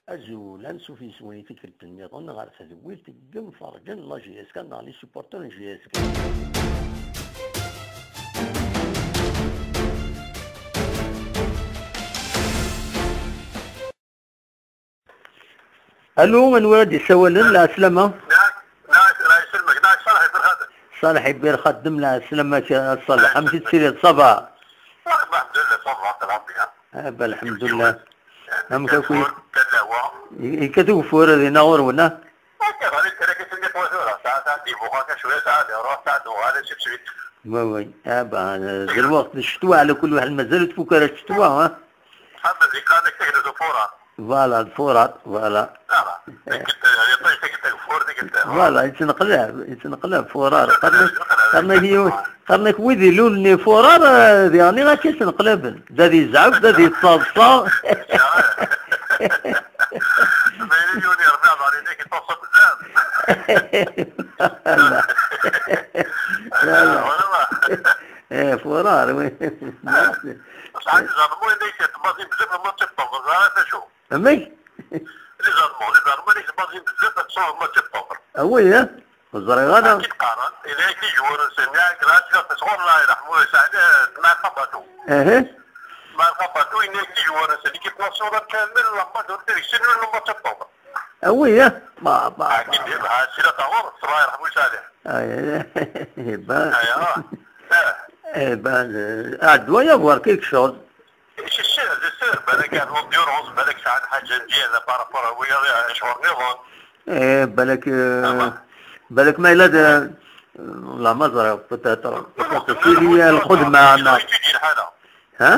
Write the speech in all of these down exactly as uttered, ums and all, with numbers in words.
Azul, ansuf yes-wen i tikkelt nniḍen ɣer tedwilt n yimferrǧen n la J S K neɣ les supporters n J S K. Alo, anwa ara d-yessawalen? Lɛeslama. Neɣ, neɣ, neɣ iselmek, neɣ Ṣaleḥ Ibirxadem. Ṣaleḥ Ibirxadem, lɛeslama-k a Ṣaleḥ. Amek i tettiliḍ, ça va? Alḥemdulillah, ça va, ça va bien. Ah, bah, alḥemdulillah. Amek akk i yekkat ugeffur dinna ɣur-wen, ah? Akka, ɣer i tlakit-nni tura, saɛa, saɛa d-ibuɣ akka cwiya, saɛa d-iruḥ, saɛa d-uɣal, ainsi de suite. Oui, oui. Ah, bah, d lweqt d ccetwa, ɛla kulli ḥal, mazal ur tfuk ara ccetwa, ah? Ḥamed iqqar-ak tagna d ufurar. Voilà, d furar, voilà. Voilà. Tikkelt, yeṭṭay tikkelt ageffur, tikkelt. Voilà, yettneqlab, yettneqlab furar. Qqaren-ak, qqaren-ak yiwen, qqaren-ak wid ilulen i furar, eh, diɣen akka ttneqlaben. D ad yezɛef, d ad yettaḍsa. Ma yella yiwen yerbiɛ, ḍarin-ik yettaḍsa bzzaf. Voilà. Voilà. Eh, furar, oui. Sɛan izerman, inna-k tbaẓin bzzaf, ma tibṭeḍ, ẓer acu. Amek? Les Allemands, les Allemands, inna-k tbaẓin bzzaf, ad tesɛuḍ ma tibṭeḍ. Ah oui, eh? Ur ẓriɣ ara. Akken qqaren, inna-k tijwar-nsen, ya, gracias, sɣur Allah yerḥmu, yeɛni, Marchabatu. Aha. Marchabatu, inna-k tijwar-nsen, l'équipe nationale kamel, la majorité deg-sen, ur ma tibṭeḍ. Ah oui, eh? Bah, bah, akken bah, yebha, sila taɣur, Allah yerḥmu, yeɛni. Ah, eh, eh, bah. Aya. Eh. Eh, bah, eh, ah, doit y avoir quelque chose. C'est sûr, c'est sûr. Balak ar l'ambiance, balak sɛan ḥaǧa n ǧiha par rapport à wiyaḍ, eh, ccɣel nniḍen. Eh, balak, eh, balak ma yella d, la ma ẓriɣ, peut-être, peut-être, c'est lié à lxedma, neɣ. Ha?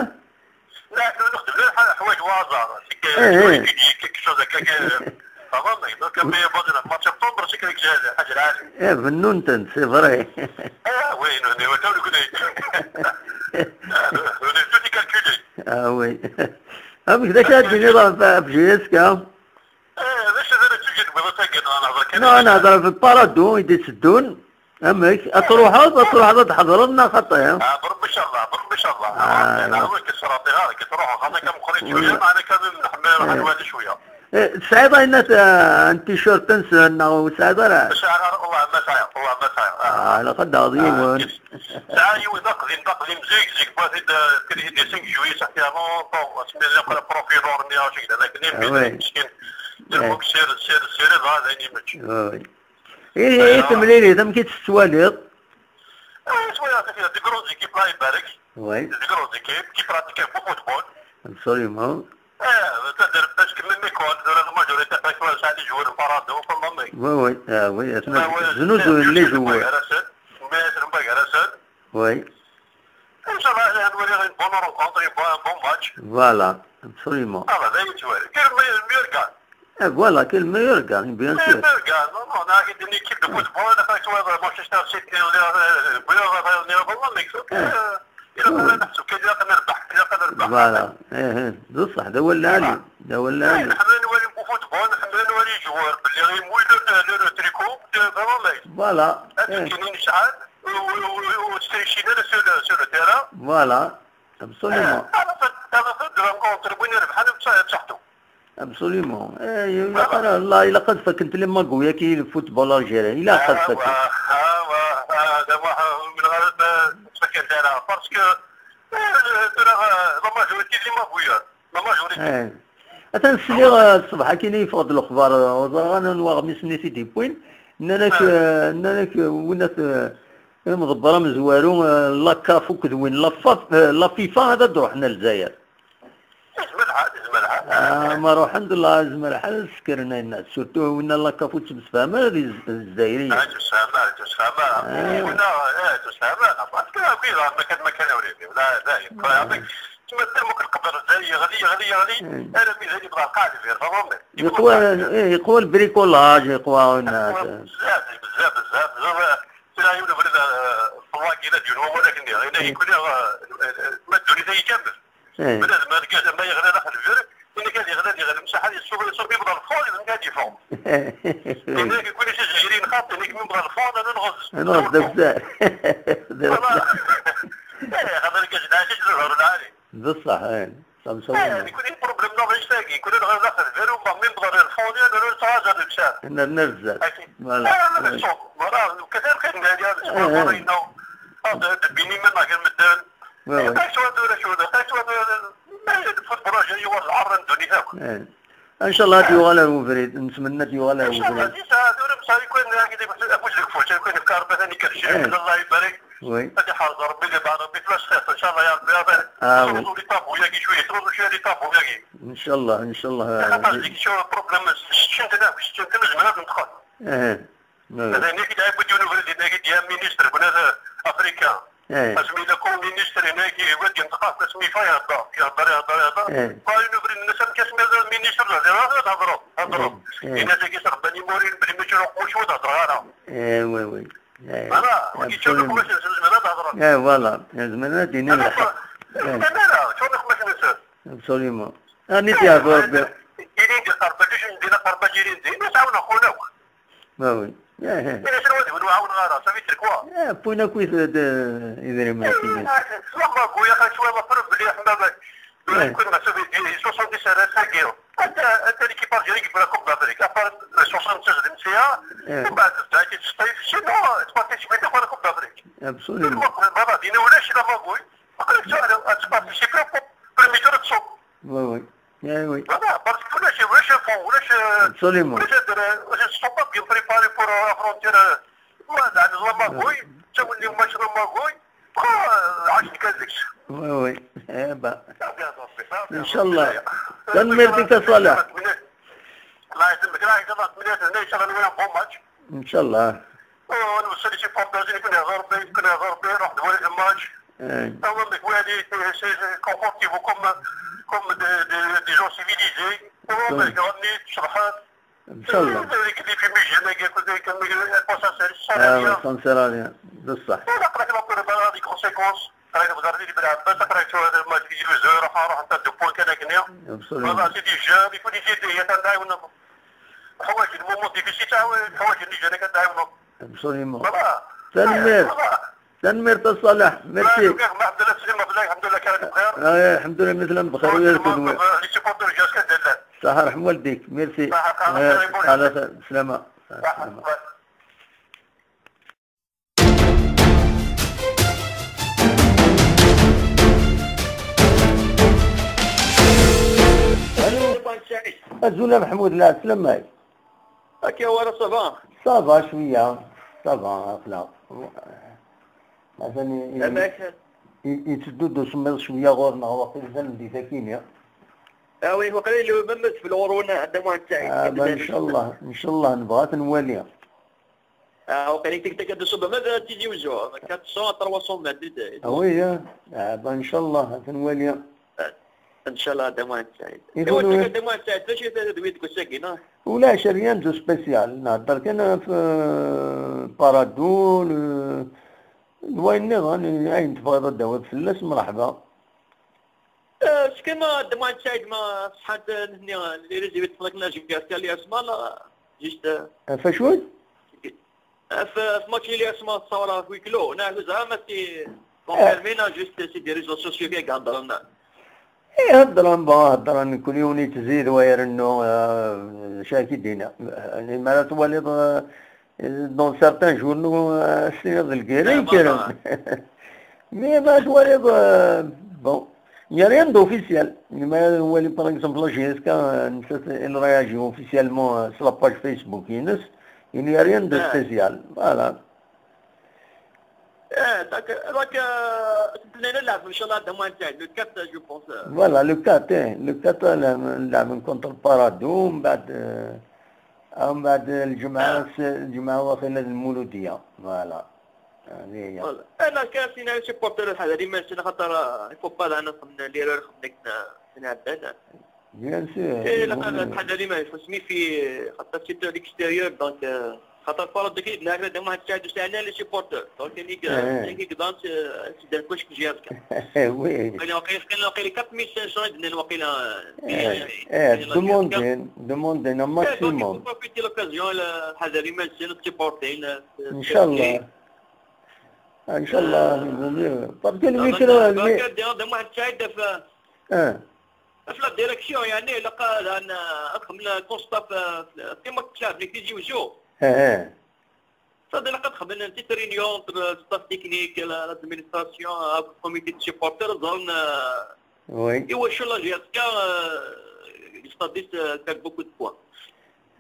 La, nexdem la ḥaǧa ḥwaǧ waẓar. C'est que, eh, eh, quelque chose, quelque, Pardon, donc, mais bon, de la matière sombre, c'est quelque chose, ḥaǧa lɛali. Eh, bennun-tent, c'est vrai. Ah, oui, non, non, non, non. Ah, non, non, tout est calculé. Ah, oui. Amek d acu ara d-tiniḍ ɣef, ɣef J S K? Eh, d acu ara d-tiniḍ, tagi, neɣ nehḍer kan? Non, nehḍer ɣef Parado i d-itteddun. Amek? Ad truḥeḍ, ad truḥeḍ ad tḥeḍreḍ neɣ xaṭi, ha? Ah, بربي إن شاء الله، بربي إن شاء الله. Ah, ah, oui, كي تصرى فيها، كي تروح، خاصة كم قريت شوية، معنا كامل نحمل نروح نوالي شوية. Eh, tesɛiḍ ayen at, ah, n t-shirt-nsen neɣ ur tesɛiḍ ara? Tesɛa, والله ما سعيا، والله ما سعيا. Ah, ilaq ad d-taɣeḍ yiwen. Tesɛa yiwen d aqdim, d aqdim zik, zik, بعد كريدي cinq juillet, ça fait longtemps، اسمي لي قال بروفيلور، ني عاشق، لكن يمكن مسكين. دربوك سير، سير، سير، هذا يمشي. Oui. I, i temlilit, amek i tt-tettwaliḍ? Eh, ttwaliɣ-tt, des grandes équipes, Allah ibarek. Oui. Des grandes équipes qui pratiquent beaucoup de football. Absolument. Eh, c'est-à-dire, parce que même l'école, la majorité, parce que ça, les joueurs, par exemple, comme on dit. Oui, oui, ah, oui, c'est, ah, ouais, znuzuyen les joueurs. Oui. إن شاء الله نولي une bonne rencontre, une bonne, un bon match. Voilà, absolument. Ah, bah, ben, tu vois, que le meilleur, le meilleur gagne. Eh, voilà, que le meilleur gagne, bien sûr. Le meilleur gagne, non, non, on a une équipe de football, on a fait, tu vois, Manchester City, on est, euh, on est, on est, on est, on est, mais il faut que, euh, il faut que نحسب كي يلقى نربح، كي يلقى نربح. Voilà. Eh, eh, بصح، هذا هو العالي. هذا هو العالي. نحن نولي football، نحن نولي joueur، باللي غيموي le, le, le tricot de Valence. Voilà. هذا كاينين شحال. وستريشينا سور سور تيرا. Voilà. Absolument. انا صدق، انا صدق، راه كونتر وين يربح انا بصح بصحته. Absolument. اي، لا، لا، لا، الا قد فكنت لي ماغويا كي الفوتبول الجيري، الا قد فكنت. اوا، اوا، هذا واحد من غير فكنت انا، parce que، آه، ترى، آه، la majorité لي ماغويا. La majorité. ايه. Atan sliɣ, eh, ṣṣbeḥ akin i yeffeɣ-d lexbar, eh, ur ẓriɣ ara anwa aɣmis-nni i t-id-yewwin. Nnan-ak, eh, nnan-ak, eh, winat, eh, imḍebber amezwaru, eh, la caf akked win la faf, eh, la fifa ad d-ruḥen ar Lezzayer. Yezmer lḥal, yezmer lḥal. Ah, ma ruḥen-d, la yezmer lḥal ad sekren ayen, surtout winna la caf ur ttemsefham ara d Lez-, Lezzayer. Ah, ttemsefham ara, ttemsefham ara. Ah. Winna, eh, ttemsefham ara. Parce que akk iḍ ma kan, ma kan ur yelli. La, la, la. Tma tama ur k-tqebbel, yeɣli, yeɣli, yeɣli, armi d ayen yebɣa lqaɛ deffir, tfehmeḍ? Yeqwa, eh, yeqwa lbricolage, yeqwa, yeqwa bzzaf, bzzaf, bzzaf, bzzaf. Tura yiwen ubrid, eh, ṭṭwagila d yiwen wawal akken diɣ, ina yekuni, eh, eh, ma ddunit-agi kamel. Eh. Bnadem argaz ma yeɣli daxel lbir, ina kan yeɣli, yeɣli, msaḥa, yeṣṣu, yeṣṣu, yebḍa lfur, yebḍa ad yeffeɣ. Ina yekuni si Zayri nxaṭ, ina yekuni yebḍa lfur, ana nɣez. Nɣez d afzar. Voilà. Eh, xaṭer argaz lɛali, d lɛali. Bṣeḥ, eh. Samsa. Eh, nekni problème Non, mais je t'ai dit, كنا نغير داخل الفيرو، ما من بضل الفوني، أنا نتراجع نتشاف. نرجع. أكيد. Voilà. أنا نشوف، voilà، كثير خير من هذه، هذا السبور هنا. هذا دبيني من غير مدان. Oui, oui. قايت هذا ولا شو هذا؟ قايت هذا، ما يدفع البراجة يوال العرض الدنيا هاك. إيه. إن شاء الله تيوغال وفريد، نتمنى تيوغال وفريد. إن شاء الله، دي ساعة، دور مساعي كون هاك دي بس أفوز لك فوز، كون في كاربة ثاني كرشي. إيه. الله يبارك. Oui. هذه حاضر، ربي اللي بعد، ربي فلاش خير، إن شاء الله يا ربي، يا ربي. آه، oui. تزول لي طابو ياكي شوية، تزول شوية لي طابو ياكي. إن شاء الله، إن شاء الله. خاطر ديك شو بروبليم، شنت أنا، شنت أنا زمان نتخل. إيه. هذا هنا كي تعيب ديون وفريد، هنا كي ديال مينيستر، بنات أفريكا. إيه. اسمي لكم مينيستر هنا كي يقعد ينطق، اسمي فيها يهضر، يهضر، يهضر، يهضر. إيه. قال له بري الناس كاسمي هذا المينيستر، هذا هضروا، هضروا. إيه. إيه. الناس كي صاحب بني مورين، بلي ما يشرو قوش وتهضر غيرها. إيه، oui, oui. إيه. أنا، وكي تشوف لكم واش نسمع هذا هضرة. إيه، voilà. زعما هذه هي أنا الحق. إيه. أنا لا، شوف لكم واش نسمع. Absolument. أنا تيعرف ربي. إلين دي قربة، ليش ندينا قربة جيرين دي؟ نسعاونا خونا. Ah oui. إيه، إيه. إلا شنو هذا؟ ونعاون غارة، صافي تركوها. إيه، بوينا كويس هاد، آه، إذا ما إيه، كاين. سوا ما قوي، يا أخي، شوية ما فرق بلي إحنا ما، إيه. كنا سوفي دي soixante-dix سنة ساكيو. أنت، أنت اللي كيبار جري يقبل كوب دافريك. أبار soixante-seize دمسية، إيه. ومن بعد تبدا كي تسطيف، سينو، تبارتيسيبي تاخذ كوب دافريك. Absolument. المهم، بابا، دينا ولا شي لا ما قوي. قلت له، أنا أتبارتيسيبي في بريمي تور تصوب. Oui, oui. إيه، oui. Voilà, parce que ولاش، ولاش يفون، ولاش، Absolument. ولاش يدير، ولاش يستوب بيان بريباري بور لا فرونتيير. ما زعما لا ماكوي، تولي ماتش لا ماكوي. آه، عاش كازكس. Oui, oui. إيه با. صافي، صافي، صافي. إن شاء الله. تنميرتك يا صالح. الله يسلمك، راه يقدر تمنيت هنا، إن شاء الله نولي بون ماتش. إن شاء الله. ونوصل لي سيبورتاج، يكون يهضر بي، يكون يهضر بي، روح دوالي الماتش. إيه. هو متوالي، سي، سي كونفورتيفو كوم، كوم دي، دي، دي جون سيفيليزي. هو إيه. ما يقعدني تشرحات. إن شاء الله. هذيك اللي في ميجي، أنا قلت لك، كان ميجي، البوساسير، آه، الصالح. الصالح، بصح. ولا قلت لك، لا، لا، لي كونسيكونس. راهي تبغى غير بلعب، بس راهي تشوف هذا الماتش يجي بزاف، راح، راح نتا دو بوان كان هكذا. Absolument. فوالا، سي دي جون، يكون يجي يديه، تنعاون. حوايج المومون ديفيسيل تاع حوايج اللي جانا كنعاونو. Absolument. فوالا. تنمير. فوالا. تنمير تصالح. ميرسي. الحمد لله، سليمة، بالله، الحمد لله، كان بخير. آه، الحمد لله، مثلا بخير، وياك تنمير. لي سيبورتور جاز كدلال. صح، رحم والديك. ميرسي. صح، صح، آه، صح، على خير. سلامة. صح، سلامة. صح. ألو. أزول محمود، لا، سلام عليك. هاكي هو راه صافا. صافا شوية، صافا، أخلا. مثلا ي-، ي-، يتسدو دو سميض شوية غورنا، واقيلا زال ندي ثاكيني. آه وي، وقيلا اللي ممت في الغرونة عند محمد سعيد. آه، إن شاء الله، إن شاء الله نبغى نوالي. آه، وقيلا يمكن تقدر تصب ماذا تيزي وزو، quatre cents à trois cents mètres دي، دي. آه، وي، آه. آه، إن شاء الله تنوالي. آه، إن شاء الله دموع سعيد. يقولوا إيوا، إيه؟ دموع سعيد، فاش يتدوي تقول ساكنة؟ ولا شي rien de spécial، نهضر كان في بارادو، ل-، الوين نظن، أين تبغى تدور فلاس، مرحبا. آه، كيما دموع سعيد ما صحات، آه، نهني، آه، لي ريزي بيت فلك ناجم كاس كان لي اسمال، آه، جيست، آه. آه، فاش وين؟ آه، في، في ماتش اللي اسمه الثورة في كلو، نعم، زعما سي، كونفيرمينا جيست سي دي ريزو سوسيو كي قاعد هضرنا. إيه، هضران با، هضران كل يوم يتزيد ويرنو، آه، شاكي دينا. يعني، ما لا توالي، آه، Dans certains journaux, euh, c'est le guérin. Mais ما توالي، آه، bon. Il n'y a rien d'officiel. ما هو اللي، par exemple, la J S K, euh, نسات، elle réagit officiellement, euh, sur la page Facebook, ينس. Il n'y a rien de spécial. Voilà. ايه، داك، داك، آه، تبنينا نلعب ان شاء الله هذا ما نتاع le quatre, je pense. Voilà, le quatre, إيه، le quatre نلعب، نلعب contre Paradou، ومن بعد، آه، ومن بعد الجمعة، الجمعة واخيرا المولودية. Voilà. هذه هي. Voilà. انا كان فينا سيبورتور الحاجة اللي ما نسينا خاطر، آه، il faut pas لا نخمنا لي راه خمنا كنا نلعب هنا. Bien sûr. إيه، لا، لا، الحاجة اللي ما يخصني في خاطر c'est à l'extérieur، donc، آه، خاطر الفرد كي يدنا هكذا ديما هاد الساعة دوز علينا لي سيبورتور. دونك يعني ك-، إيه. يعني كي دانت، آه، سيدان كوش كجيرك. Oui. وقيلا، وقيلا، وقيلا، وقيلا quatre mille cinq cents عندنا وقيلا. إيه، إيه، دوموندين، دوموندين ماكسيموم. بروفيتي لوكازيون، لا، هذا اللي ما نسينا سيبورتين، آه، إن شاء الله. إن شاء الله. آه. Parce que le micro، ديال واحد الساعة دابا. آه. في la direction، يعني، لقى أن أخذ من constat في، في، كما كتشاف لي تيزي وزو. اه. صافي، لقى تخدم une petite réunion entre le staff technique، la- l'administration، le comité de supporters، ظن، آه، oui. إيوا شو la G S K، آه، يستضيف، آه، كان beaucoup de points.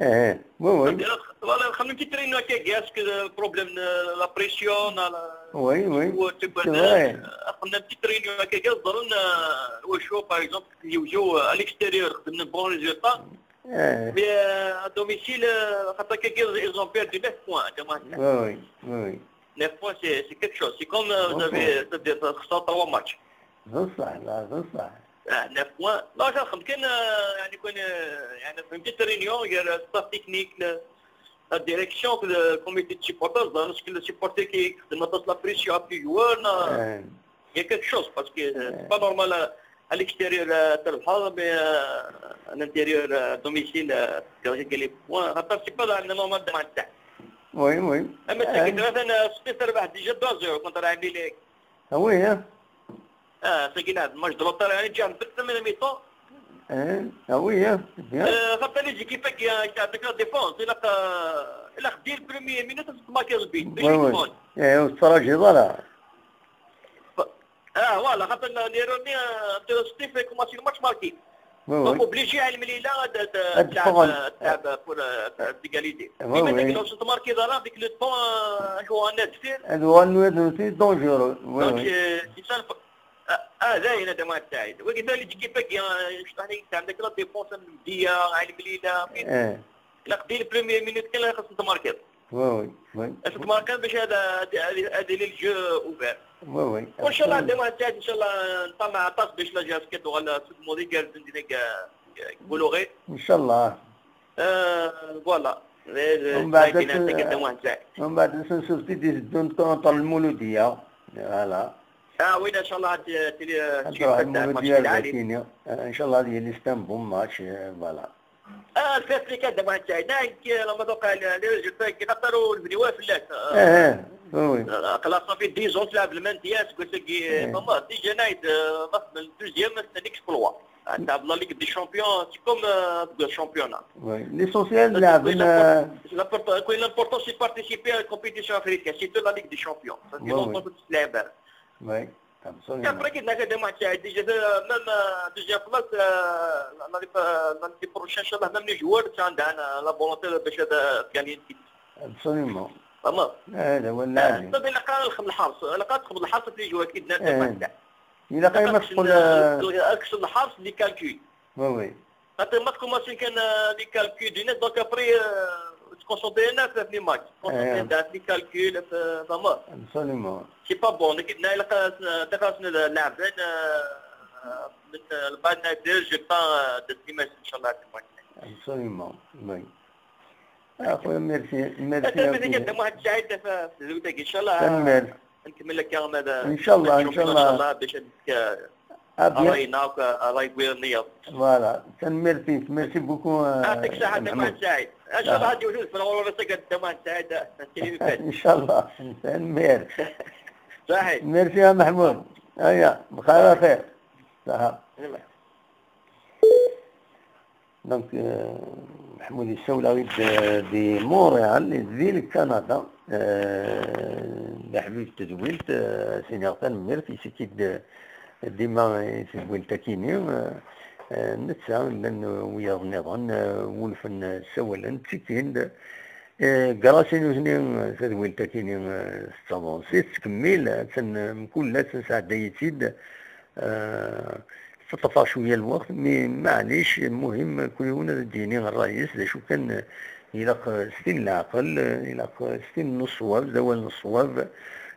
اه، oui, oui. صافي، لقى، voilà، خدمنا une petite réunion هكا، est-ce que problème، آه، la pression، la، oui, oui. C'est vrai. خدمنا une petite réunion هكا، ظن، آه، واش هو، par exemple، يوجو à l'extérieur خدمنا bon résultat. اه. Mais، آه، à domicile، آه، خاطر كي ils ont perdu neuf points، كما هكا. Oui, oui, oui, oui. Neuf points, c'est, c'est quelque chose. C'est comme, euh, vous avez, c'est-à-dire، خسرت trois matchs. بصح، لا، بصح. آه، neuf points. لا، شا خم-، كان، آه، يعني، كان، آه، يعني، فهمتي، réunion، غير staff technique، la direction، le comité de supporters، parce que le supporter qui, qui met la pression à plusieurs joueurs، il y a quelque chose, parce que, euh, c'est pas normal à, à l'extérieur، euh, تربحها، mais، euh, à l'intérieur، euh, domicile، euh، تلقى les points. خاطر c'est pas normal de match. Oui, oui. اما تلقى ثلاثة، انا سبيس ربح déjà deux zéro contre عاملي ليك. Ah oui, hein. اه، ساكي لعب match de retard، يعني، جا من ثمانية mi-temps. اه، ah oui, hein. Bien. آه، خاطر les équipes كي تاع la défense، الا ق-، الا خدي le premier minute تماركي البيت، باش oui, oui. يكون. ايه، والترجي ضرع. ف-، اه، voilà، خاطر les Réunionnais، آه، ستيف كوماسي الماتش ماركي. Oui, oui. Donc obligé على المليله د-، د-، هاد تلعب، الفرن. تلعب pour، آه، l'égalité. Oui, كيما oui. ديك لو شفت ماركي ضرع ديك le temps، آه، شو غنات فيه. هادو غنوات فيه dangereux. Oui, donc، oui. آه، c'est ça le ف-، آه، آه، زين هذا ما تاعي. ولكن ثاني تجي كيفك، آه، شفت هنا يتعمل لك la défense المديه، على المليله. ايه. الا خدي le premier minute كان خاص تماركي. Oui, oui, oui. خاص تماركي باش هذا، هذه، هذه، هذه le jeu ouvert. Oui, oui. وان شاء الله عندنا واحد الساعه، ان شاء الله نطمع طاس باش la G S K تغلى سد مودي كارزن دينا كا-، كولوغي. ان شاء الله. آه، voilà. ومن بعد نعطيك س-، واحد الساعه. ومن بعد نشوف تيدي يسدون طون طون المولوديه. Voilà. اه، وين ان شاء الله هاد تيلي، هاد تيلي راح المولوديه العالي. آه، ان شاء الله هذه اللي ستان بون ماتش، آه، voilà. اه، الفيرت لي كان دابا هاد الساعه. نايك، لما توقع لي، لي ريزولتا كي خاطروا البنيوه فلات. اه، اه، oui, oui. آه، خلاص صافي dix ans تلعب المانتياس، قلت لك، إيه. ماما، ديجا نايت، آه، مخدم الدوزيام، ما تستنيكش في الوا. تاع la Ligue des Champions، c'est comme، آه، تقول championnat. Oui. L'essentiel، لعب، آه، l'important، c'est participer à la compétition africaine، c'est la Ligue des Champions. Ça fait longtemps كنت تلعب. Oui. Absolument. Après كي هذا ما تساعد، déjà même، آه، deuxième place، آه، l'année، l'année prochaine، ان شاء الله، même les joueurs، عندنا la volonté باش هذا تقالين. Absolument. تمام. هذا هو اللي آه، عندي. صافي، الا قال الخم الحرس، الا قال تخبط الحرس في les joueurs كي دنا، إيه. ما تساعد. الا قال ما تقول، آه، اكس الحرس les calculs. Oui, oui. خاطر ما تكون ماشي كان، آه، les calculs du net، donc après، آه، تكونسونطري هنا في les matchs، تكونسونطري إيه. في les calculs، في، فهمت؟ Absolument. C'est pas bon، لكن هنا الا قاس، الا قاس اللاعبين، آه، آه، من البان دير، je pense، آه، ديماج ان شاء الله. Absolument، oui. اخويا، merci، merci. مازال كان واحد السعيد في، في الزوجة، ان شاء الله. تنميرت. نكمل لك يوم هذا. ان شاء الله، ان شاء الله. ان شاء الله باش نتك-، آه، bien. الله يناوك، الله يقوي النية. Voilà، تنميرت، merci beaucoup، آه، يعطيك الصحة، محمود. سعيد. ان شاء الله آه. غادي يوجد في الغرور، بس قد ما سعيد. ان شاء الله، تنميرت. صحيح. Merci يا محمود. هيا، بخير خير. صحة. Donc، آه، محمود يساول غير د-، دي مونريال، دي الكندا. آه، د حبيب التدوينت، آه، سينيغ تنميرت، يسكيد ديما تدوينت كيني. آه، آه، نتسا، لأن وياض نظن، آه، ولفن سولا تسكين. آه، غراسي نوزني، آه، تدوينت كيني، آه، ستافونسي، تكميل، آه، تن-، مكل لا تنسى دايتيد. آه، تطفى شوية الوقت، مي معليش، المهم كل يوم هذا ديني الرئيس، ذا شو كان يلاق ستين العقل، يلاق ستين الصواب، زوال الصواب.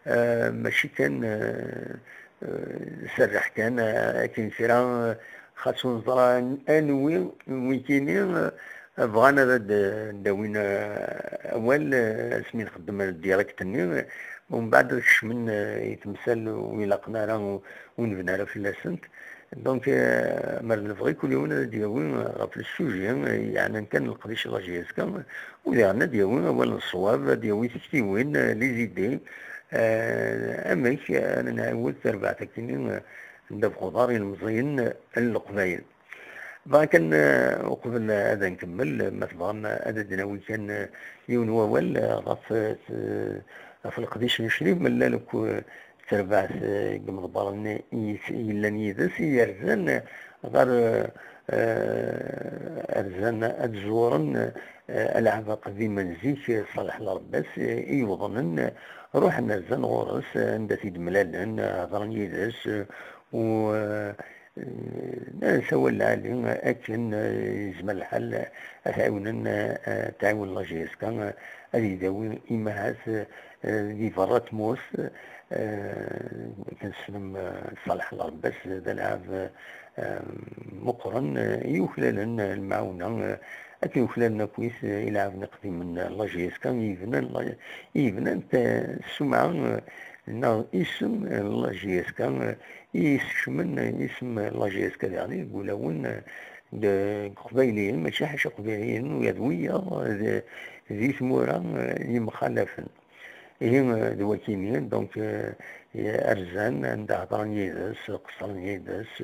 آه، ماشي كان، آه، آه، سرح كان، آه، كاين سيرا، آه، خاصو نزرا انوي، ويكيني، آه، بغانا هذا د-، داوينا، آه، اول، آه، اسمي نخدم ديريكت ني، آه، ومن بعد كشمن، آه، يتمثل ويلاقنا راه ونبنى على فلاسنت. دونك، آه، ما نبغي كل يوم هذا دياوي، آه، في السوجي، آه، يعني كان نقضي شي لاجي اس كا، ولا عندنا دياوي، هو الصواب، دياوي تكتيوين، آه، لي زيدي، آه، امك، آه، انا نعاود تربع تكتيني، آه، ندا بخضار المزين، آه، لقبايل. Bɣa kan, eh, uqbel ad nkemmel, ma tebɣam ad d-nawi kan, eh, yiwen wawal, eh, ɣef, eh, ɣef leqdic n Crif Mellal akked terbaɛt, eh, n yimḍebbren i yellan yid-s, i yerzan, eh, ɣer, eh, eh, rzan ad zuren, eh, alɛab aqdim n zik, eh, Ṣaleḥ Lerbas, eh, i yuḍnen, eh, ruḥen rzan ɣur-s, eh, anda t-id-mlalen, eh, hedren yid-s, eh, u, eh, Nnan-as awal lɛali akken, eh, yezmer lḥal ad t-ɛiwnen, eh, ad t-tɛiwen la J S K, eh, ad idawi imahat, eh, di berra n tmurt, eh, akken tessnem, eh, Ṣaleḥ Lerbas d alɛab, eh, meqqren, eh, yuklalen, eh, lemɛawna, eh, akken uklalen akkit, eh, ilɛaben iqdimen n la J S K, yebnan la, yebnan, eh, ssumɛa, eh, neɣ isem, eh, n la J S K, eh, i yeskecmen isem n la J S K diɣen deg wulawen, eh, d-, deg Iqbayliyen, mačči ḥaca Iqbayliyen, ula d wiyaḍ, eh, d-, di tmura, eh, yemxalafen. Ihi, eh, d wakini, donc, eh, rzan anda hedren yid-s, qeṣṣren yid-s,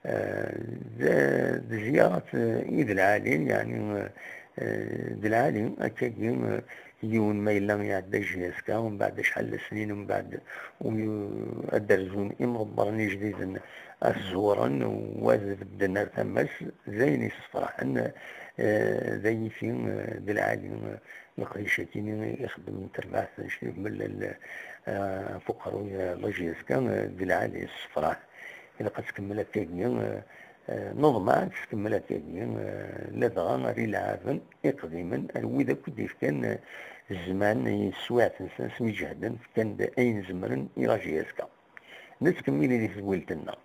eh, d, d zyarat, eh, i d lɛali, yeɛni, eh, eh, d lɛali, akkagi, eh, yiwen ma yella iɛedda J S K, umbeɛd acḥal n snin, umbeɛd, um, ad d-rzun imḍebbren ijdiden ad t-zuren, u ad bedden ar tama-s, d ayen yessefraḥen, eh, d ayiti, eh, d lɛali, eh, leqdic-agi-nni i ixeddem terbaɛt n Crif Mellal, eh, ɣef uqerruy, eh, la J S K, eh, d lɛali, yessefraḥ. Ilaq ad tkemmel akkagi, eh, eh, neḍmeɛ ad tkemmel akkagi, eh, ladɣa ar ilɛaben iqdimen, ar wid akk i d-ifkan, eh, zzman i teswiɛt-nsen, asmi ǧehden, fkan-d ayen zemren i la J S K. Nettkemmil di tedwilt-nneɣ.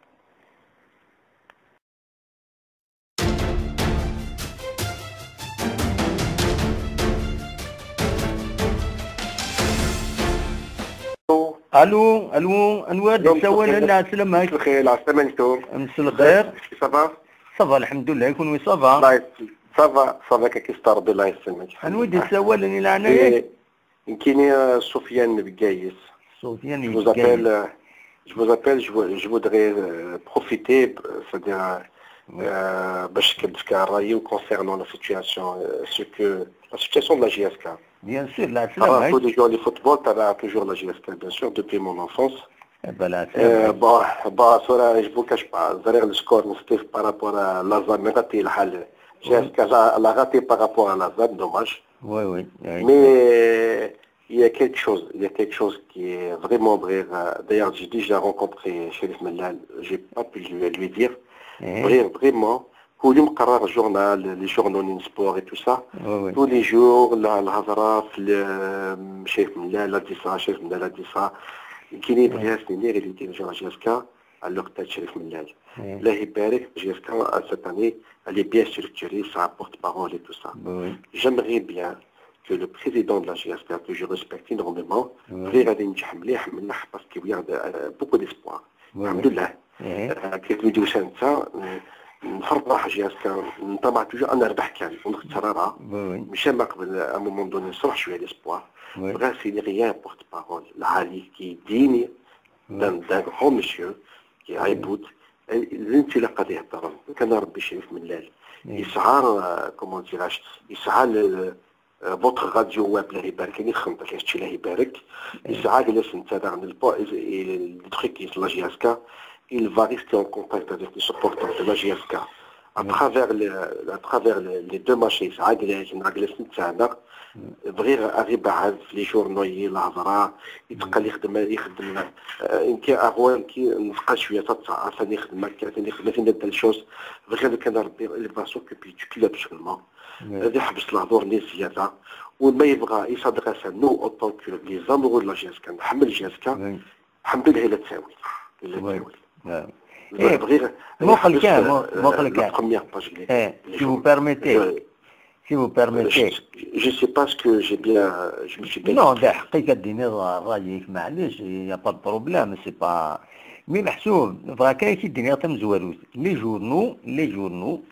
Allo, allo, anwa i d-yessawalen? Lɛeslama-k. Mselxir, lɛeslama-nnekum. Mselxir. Ça va? Ça va, lḥemdullah, i kunwi ça va? Ça va, ça va, kaki s Rebbi, Allah yesselmek. Anwa i d-yessawalen i leɛnaya-k? Eh, nekkini, eh, Sofiane Begayes. Sofiane Begayes. Je vous appelle, euh, je vous appelle, je vou-, je voudrais, euh, profiter, euh, c'est-à-dire, euh, euh, باش نفك الرأي concernant la situation, euh, ce que, la situation de la J S K. Bien sûr, la, c'est la, tous les jours le football, t'as toujours la J S K, bien sûr, depuis mon enfance. Eh ben, la, c'est vrai. Euh, bon, bon, ça, je vous cache pas, derrière le score, on se par rapport à la zone, mais raté le hal. J S K, la, la raté par rapport à la zone, dommage. Oui, oui, oui. Mais il y a quelque chose, il y a quelque chose qui est vraiment vrai. Euh, d'ailleurs, j'ai déjà rencontré Chérif Mellal, j'ai pas pu lui, lui dire. Vrai, vraiment, كل يوم قرا journal, les journaux, les sports et tout ça. Oui, oui. Tous les jours, la, الهضرة في ال-، Chérif Mellal a dit ça, Chérif Mellal a dit ça. كاين يبغي يسني اللي يدير جون J S K. Alors, t'as Chérif Mellal. Oui. الله يبارك, J S K, cette année, elle est bien structurée, ça a porte-parole et tout ça. Oui. J'aimerais bien que le président de la J S K, que je respecte énormément, بغير غادي ينجح مليح مليح, parce qu'il y a de, euh, beaucoup d'espoir. الحمد لله. آه، كيف ما يدير سنة، آه، نفرح J S K, نطمع toujours أنا نربح كان ونخسر راه. مشى ما قبل un moment donné نصرح شوية l'espoir. بغا سيدي غير porte-parole العالي كي يديني d'un, d'un grand monsieur كي عيبوت. الانطلاقة اللي هضر كان ربي شريف ملال. يسعى، آه، comment dirais-je, يسعى ل-، آه، votre radio واب الله يبارك، اللي خمت كاش الله يبارك. يسعى جلس انت داغ البو-، ال-، ال-، le truc qui est la J S K, il va rester en contact avec les supporters de la J S K. À travers le, à travers le, les deux matchs, يسعى جلس، يسعى جلس انت هذا. بغير أغيب عاد في les journaux، الهضرة، يتقل يخدم، يخدم، آه، يمكن أغوان كي نبقى شوية تتعرف، ثاني يخدم هكا، ثاني يخدم، ثاني يبدا الشوز. بغير كان ربي، il va s'occuper du club seulement. غادي يحبس الهضور ني زيادة، وما يبغى يصدق سا nous en tant que les amoureux de la J S K، نحمل J S K. الحمد لله إلا تساوي، إلا تساوي. إيه، بغيغ، مقل كان، مو-، مقل كان. La première page, إيه، si vous permettez. Si vous permettez. Je, je sais pas ce que j'ai bien, je me suis bien exprimé. Non, d aḥeqqi ad d-tiniḍ ṛṛay-ik, معليش, il y a pas de problème, c'est pas. Mais meḥsub, bɣiɣ kan ad k-id-iniɣ tamezwarut. Les journaux, les journaux,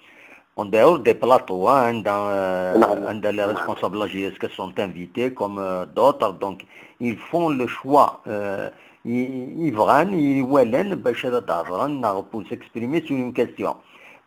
En dehors des plateaux, hein, عند، euh, عند les responsables de la J S K sont invités comme, euh, d'autres, donc ils font le choix, euh, i, i bɣan, i walan, باش ad d-hedren, neɣ pour s'exprimer sur une question.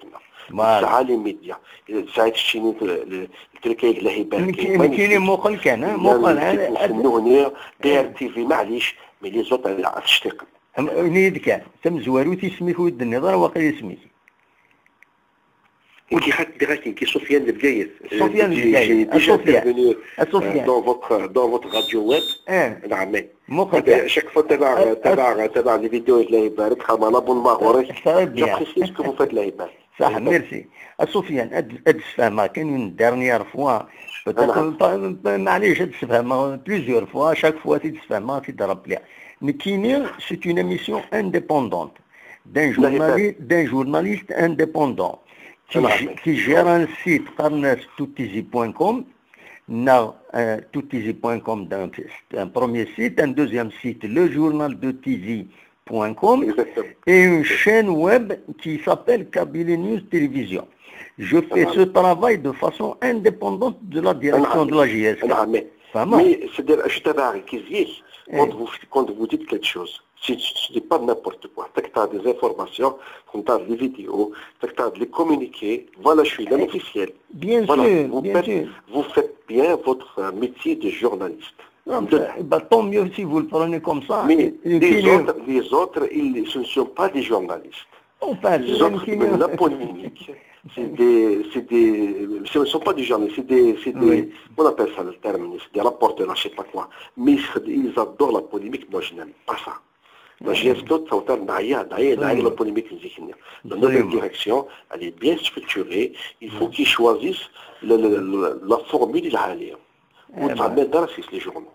terna. Voilà. Tesɛa les médias. Tesɛa keččini, le truc avec la hibar. Nekkini muqel kan, muqel. Nnuhni, B R T V, maɛlic, mais les autres, ala, tectiqen. Ini-yi-d kan, tamezwarut, isem-ik ur d-tenniḍ ara waqil isem-ik. Nekki xaṭi, diɣ akken ki Sofiane de Bgayet. Sofiane de Bgayet. J'ai déjà intervenu dans votre, dans votre radio web. Naam. Chaque fois, tabaɛ, tabaɛ, tabaɛ les vidéos, Allah ibarak, xama l'abonnement ɣur-k. Très bien. J'apprécie ce que vous faites, Allah ibarak. Saḥ, merci. A Sofiane, ad, ad d-sfehmeɣ kan une dernière fois. Peut-être, maɛlic, ad d-sfehmeɣ plusieurs fois, chaque fois ad t-id-sfehmeɣ, ad t-id-rappeler. Nekkini, c'est une émission indépendante d'un journaliste indépendant qui gère un site qqaren-as tuttizi point com, neɣ tuttizi point com, c'est un premier site, un deuxième site, le journal de tizi point com. point com et une chaîne web qui s'appelle Kabylie News Télévision. Je fais ce travail de façon indépendante de la direction de la J S K. Mais c'est-à-dire, je t'avais quand vous, quand vous dites quelque chose, ce n'est pas n'importe quoi. T'as des informations, t'as des vidéos, t'as des communiqués. Voilà, je suis l'officiel. Bien sûr, vous faites bien votre métier de journaliste. Bah, tant mieux si vous le prenez comme ça. Mais les autres, les autres, ils, ce ne sont pas des journalistes. Enfin, c'est la polémique. C'est des, c'est des, ce ne sont pas des journalistes, c'est des, c'est des, on appelle ça le terme, c'est des rapporteurs, je sais pas quoi. Mais ils adorent la polémique, moi je n'aime pas ça. Moi, j'ai d'autres auteurs, la polémique, la nouvelle direction, elle est bien structurée. Il faut qu'ils choisissent la formule, il a les journaux.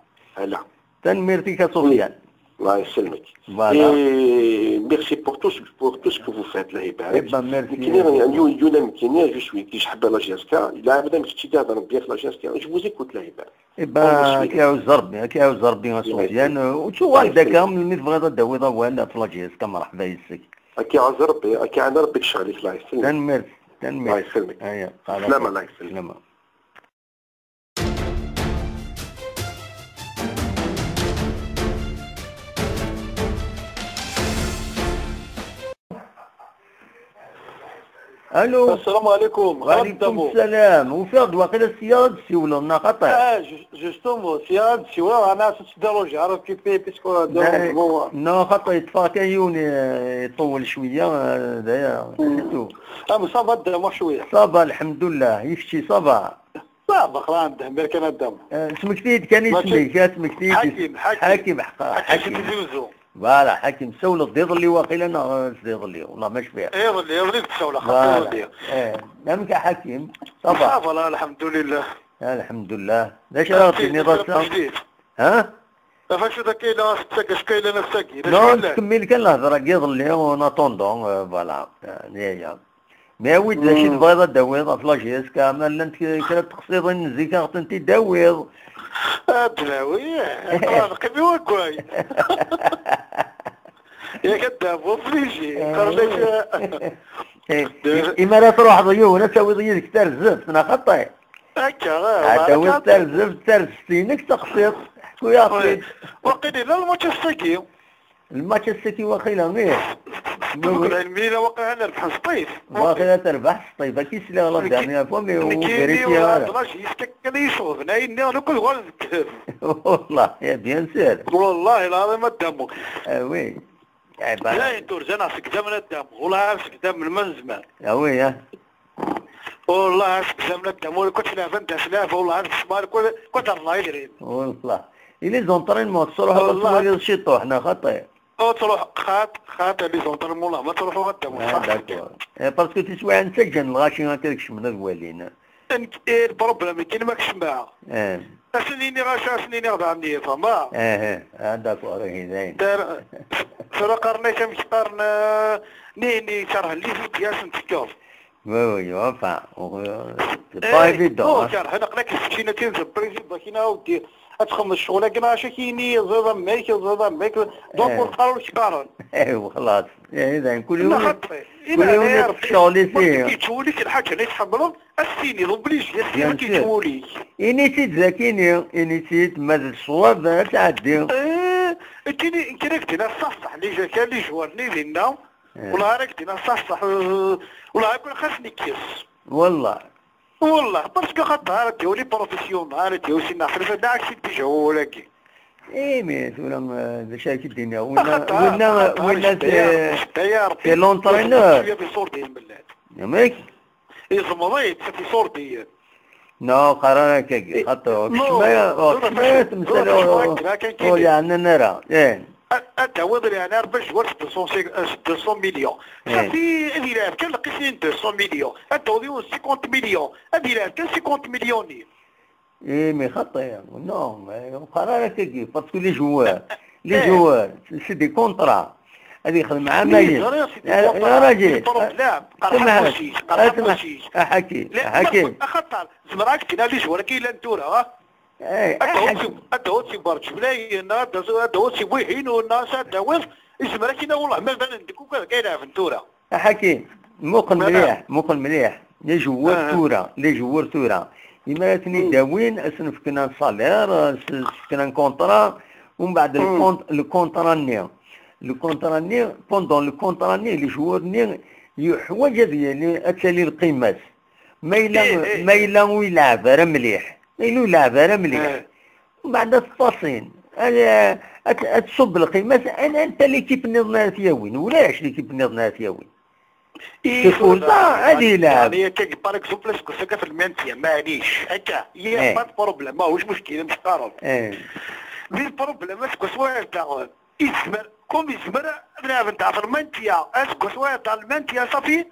Voilà. Et merci pour tout, pour tout ce que vous faites, الله يبارك. Eh ben, merci. Je suis, je suis, je suis, je suis, je suis, je suis, je suis, je suis, je suis, je vous écoute, الله يبارك. Eh ben, ad k-iɛuzz Rebbi, ad k-iɛuzz Rebbi a Sofiane. U tuɣal-d akka, melmi tebɣiḍ ad d-tawiḍ awal ɣef la J S K, merḥba yes-k. Ad k-iɛuzz Rebbi, ad k-iɛaned Rebbi deg ccɣel-ik, الله يسلمك. Tanemmirt, tanemmirt. الله يسلمك. Aya, xalaṣ. Slama, الله يسلمك. Slama. Allô. Assalamu alaikum. Wa alaikum salam. Ufiɣ-d waqila s tiyaḍ ad d-ssiwleḍ, neɣ xaṭi? Ah, ju-, justement, s tiyaḍ ad d-ssiwleɣ, ana s-, s-, déranger, ara occupé, puisque on a dérangement. Non, xaṭi, yeṭṭef-aɣ kan yiwen, eh, iṭewwel cwiya, eh, d aya, c'est tout. Ah, mais ça va, ddama cwiya. Ça va, lḥemdullah. I kečči, ça va? Ça va, xlan, ddehmer kan a ddama. Eh, smekti-yi-d kan isem-ik, eh, smekti-yi-d. Ḥakim, Ḥakim. Ḥakim, ḥqa, Ḥakim. Ḥakim. Voilà, Ḥakim, tessawleḍ-d iḍelli waqila neɣ, eh, s iḍelli, wallah ma cfiɣ. Iḍelli, iḍelli d-ssawleɣ, xaṭi iḍelli. Eh, amek a Ḥakim? Ça va? Ça va, la, lḥemdulillah. Lḥemdulillah. D acu ara ɣ-tiniḍ ass-a? Ha? Ɣef acu d akka yella ass-agi, acu akka yellan ass-agi? Non, nettkemmil kan lehḍra-agi iḍelli, en attendant, euh, voilà. Euh, aya. Mais awi-d d acu i tebɣiḍ ad d-tawiḍ ɣef la J S K, ma llant k-, kra n teqsiḍin n zik ad ɣ-tent-id-tawiḍ. Ad d-nawi, aql-aɣ neqqim i waggay. Yak ad d-tawiḍ obligé, qqaren-ak. Eh, imi ara truḥeḍ yiwen, ad tawiḍ yid-k tarzeft, neɣ xaṭi? Akka, eh, ad tawiḍ tarzeft, tarzeft-inek taqsiṭ, ḥku-yaɣ-tt-id. Waqil yella lmatch ass-agi. Lmatch ass-agi waqila, ih. Tebɣiḍ lɛilm, yella waqila ad nerbeḥ s ṭṭif. Waqila terbeḥ s ṭṭif, akka i sliɣ la dernière fois, mais ur vérifié ara. Nekki, la J S K kan i yi-iceɣben, ayen nniḍen akk ad uɣalen d ddheb. Wallah, eh, bien sûr. Wallahi lɛaḍim a ddama. Ah oui. Eh, bah. Dayen turza neɣ seg zaman a ddama. Wallah ar seg zaman ma nezmer. Ah oui, hein. Wallah ar seg zaman a ddama. Ur kent leɛban d aslaf, wallah ar smal, kul, kul rna idrim. Wallah. Et les entraînements, tettruḥuḍ ad twaliḍ ciṭuḥ, neɣ xaṭi? Ur ttruḥ, xaṭ, xaṭ, les entraînements, wallah, ma ttruḥuɣ a ddama. Ah, d'accord. Eh, parce que tiswiɛin ttaǧǧan lɣaci akka ad kecmen ad walin. Nekk, eh, le problème, nekk ma kecmeɣ. Eh. Ad sen-iniɣ acu, ad sen-iniɣ daɣen, fehmeɣ? Eh, eh. Ah, d'accord, eh, dayen. Tar-, tura qqaren-ak amek qqaren, eh, nihni kerhen les médias ad sen-tefkeḍ. Oui, oui, enfin, euh, c'est pas évident, hein. Kerhen, aql-ak keččini tin d président, kina a wdi, ad txedmeḍ ccɣel-agi, neɣ acu ak-yini, ẓiḍ am mek, ẓiḍ am mek, donc ur qqar ur k-qqaren. Eh, xlaṣ. Eh, dayen, kul yiwen, kul yiwen yeṭṭef ccɣel-is, ihi. Yettwuli-k lḥaǧa-nni tḥemmleḍ, ad s-tiniḍ, obligé, ad s-tiniḍ yettwuli-k. Ini-tt-id dagi-ni, ini-tt-id, ma d ṣṣwab, ad tɛeddi. Eh, nekkini, nekkini ad k-d-iniɣ ṣṣeḥṣeḥ, les jeunes, les joueurs-nni dinna, eh, wallah ara k-d-iniɣ ṣṣeḥṣeḥ, eh, wallah akk xas nekkes. Wallah. Wallah, parce que xaṭer ara d-yawi les professionnels, ara d-yawi sin xalifa, d aɛeksi déjà wawal-agi. Eh, mais tura, eh, d acu ara k-id-iniɣ? Winna, winna, winna, c'est l'entraîneur. Amek? Yezmeḍ-itt, ɣef iṣurdiyen. Non, qqar ara akkagi, xaṭer, ur keččem ara, ur keččem ara temsal ur, ur yeɛnan ara. Eh. Ad, ad tawiḍ, yeɛni, arba jwar s deux cents, s deux cents millions. Eh. Safi, ad yelɛeb kan lqis-nni n deux cents millions. Ad tawiḍ yiwen cinquante millions. Ad yelɛeb kan cinquante millions-nni. Eh, mais xaṭi, non, mais ur qqar ara akkagi, parce que les joueurs, les joueurs, c'est des contrats. Ad yexdem ɛamayen. Ya, ya rajil, samaḥ, a Ḥakim, a Ḥakim. Axaṭer, zemreɣ ad k-d-iniɣ les joueurs-agi yellan tura, ha? Eh, ad tawiḍ si, ad tawiḍ si Berǧeblayen, ad tawiḍ si Wihin, u ad tawiḍ Yezmer ad k-iniɣ, wellah, ma banen-d akk ad k-ilɛeben tura. A Ḥakim, muqel mliḥ, muqel mliḥ. Les joueurs tura, les joueurs tura. Imi ara ten-id-awin, ad sen-fken un salaire, ad sen-fken un contrat, umbeɛd le con-, le contrat-nni. Le contrat-nni, pendant le contrat-nni, le joueur-nni yeḥwaǧ ad yali, ad tali lqima-s. Ma yella, ma yella ur yelɛab ara mliḥ, ma yella ur yelɛab ara mliḥ, mbeɛd ad t-ṭṭasin, ad, ad, ad tṣubb lqima-s, an-, anta l'équipe nniḍen ara t-yawin? Ulac l'équipe nniḍen ara t-yawin. Tifursa ad yelɛeb. Yeɛni akka, par exemple, aseggas-agi ɣef le maintien, maɛlic, akka, il y a pas de problème, ma ulac muckil, mecqareḍ. Mais le problème, aseggas-a daɣen, yezmer, comme yezmer ad lɛebent ɣef le maintien, aseggas-a daɣen le maintien, صافي.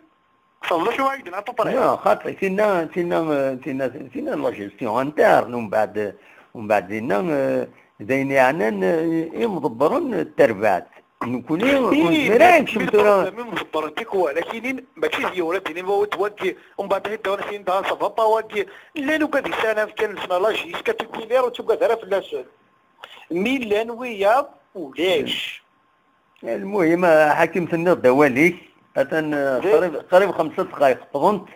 Tfehmeḍ d acu ay d-yenna à peu près? Non, xaṭi, tinna, tinna, tinna, tinna la gestion interne, umbeɛd, umbeɛd dinna, eh, d ayen yeɛnan, eh, imḍebbren n terbaɛt. Nekkni ur nezmir ara ad nekcem tura. Imḍebbren tikwal, akinin, mačči d yiwen, ad d-tini ma wagi, umbeɛd ad d-awen akinin daɣen ça va pas wagi. Llan ugar di sahel amkan-nsen, la jusqu'à titulaire ur ttugad ara fell-asen. Mi llan wiyaḍ, ulac. Lmuhim, a Ḥakim, tenniḍ-d awal-ik. Atan, eh, qrib, qrib xemsa dqayeq qḍent.